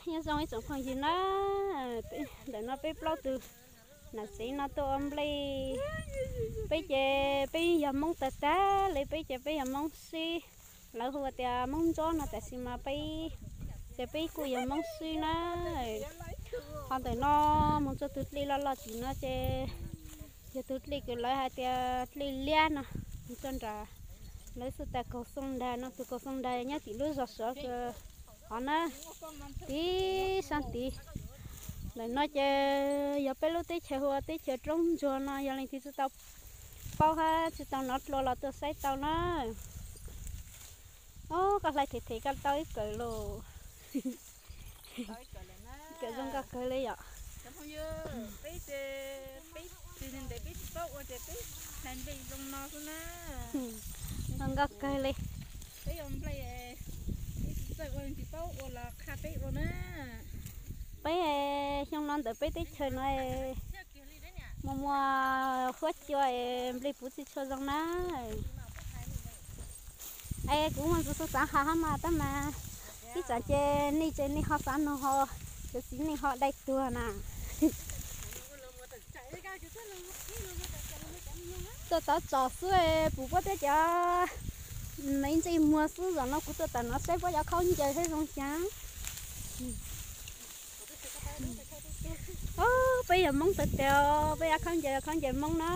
Nyob zoo ib tsoom phooj ywg na, ntawm no peb plaub tus nam txiv no tuaj ua nplej. Peb ces peb yog Hmoob tag tag li, peb ces peb yog Hmoob Sib, lawv hu tias Hmoob Ntsuab no, tab sis mas peb ces peb kuj yog Hmoob Sib na. Ho ntawm no mus txog tus dlej loj loj tim no ces yog tus dlej kws lawv hais tias dlej liab no, mus txog nram lawv xub tas kaug Xoo Ndag no, tus kaug Xoo Ndag nyob tim lub zos Suav kws hov na, tib sab tid. Ntawm no ces yog peb lub teb chaws hu ua teb chaws Roob Ntsuag no, yog leej twg tsis tau paub hab tsis tau hnov dlua los tuaj saib tau na. Ob, koj hlais them them koj tau ib kawm lauj. Kawm zoo nkauj kawg li yom. Zoo nkauj kawg li. Peb xyoo no ntawm peb teb chaws no mus muag huab cua es nplej puv tsis tshua zoo na. Es kuv muaj ntxuv xav xav hais hab mas tab mas ib tsam ces nej ces nej ho xav nug ho, cov txiv neej ho dai tuag na. Tuaj tov tsom xwb, pum puab tej cov me ntsej muag xwb, zaum no kuv tuaj tawm no saib puab cov khaub ncaws thiab zoo cas. Peb yog Hmoob tag tag, peb cov khaub ncaws yog khaub ncaws Hmoob na.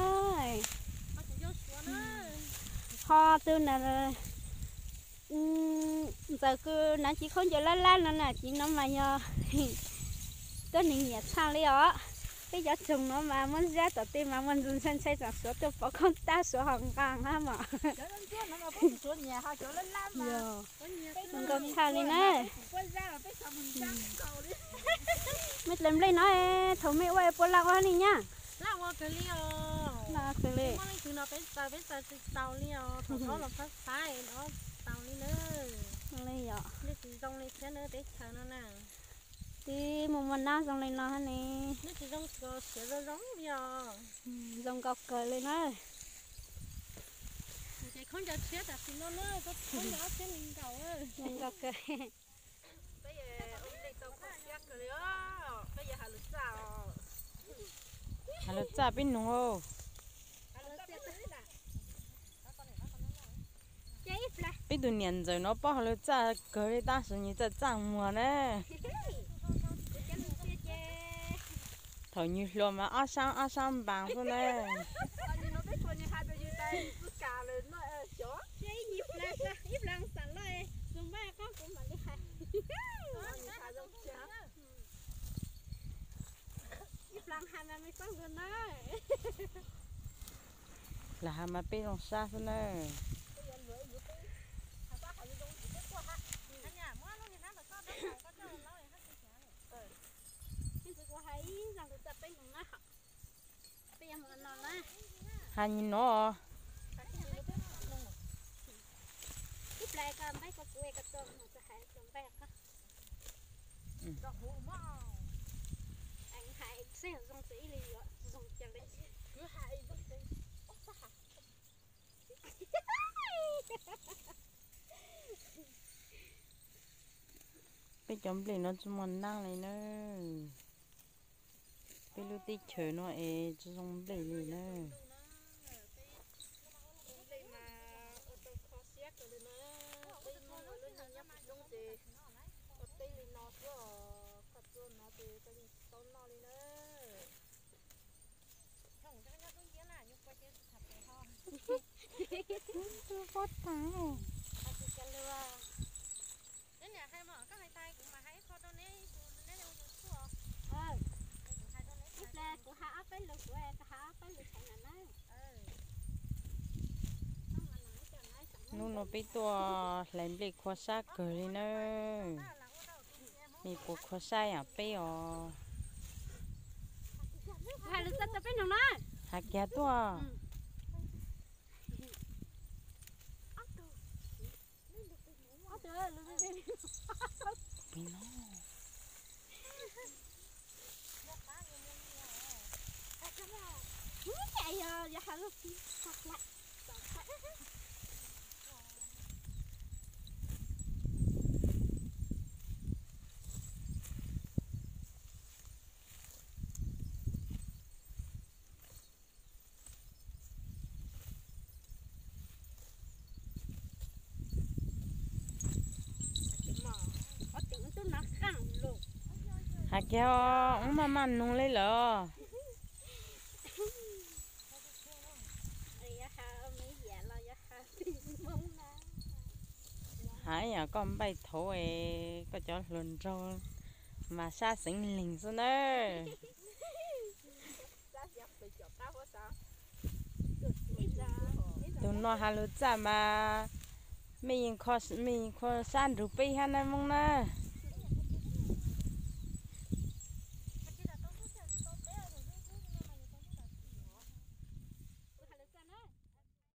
Ho tus na, ntxawm kws hnav tsis khaub ncaws lab lab no na, tsis no mas yog tuab neeg nyiam tshaj li os. Peb cov tsoom no mas muab zab tom tej mas muaj ntxwg ntshai ntshai tsam Suav tuaj pov koob tab Suav ho nqa hab mas. Zoo nkauj tshaj li na. Mej dlaim nplej no thaum mej ua puas laj ua li nyab? Laj ua kawg li os. Laj ua kawg li. Muaj leej twg no peb txaws peb txaws tsis taus li os, thaum no los pab pab no taus li na. Li yom. Nplej tsis zoo li thiab na, teb chaws no na. Tib muaj muaj nab zoo li no hab ne. Nplej tsis zoo, siav zoo zoo li os. Zoo nkauj kawg li na. Ces khaub ncaws tshiab tam sim no na, khaub ncaws tshiab li nkaus. Zoo nkauj kawg. Has lug txaj peb nug. Peb tus niam ntxawm no paub has lug txaj kawg li tab sis nws txaj txaj muag na. Thaum nws hluas mas ob sab ob sab npaas xwb na. Lam has mas peb zoo sab xwb na. Has nyim no. Peb cov nplej no tsis muaj nab li na. Peb lub teb chaws no es tsis zoo nplej li na. Pob tas. Ib pliag kuv has ob peb lus, kuv has ob peb lus thaum na na. Hnub no peb tuaj hlais nplej khua sab kawg li na. Mej puas khua sab yam peb os? Has lus txaj rau peb noog na. Has kiag tuaj. Kiag ub, maj maj nug li lawm. Hais yam koj npaij thaud es koj cov hluas nraug mas sab xeev leeg xwb nawb. Tus no has lus txaj mas mej yeej kho sab nrug peb hab nawb Moob na.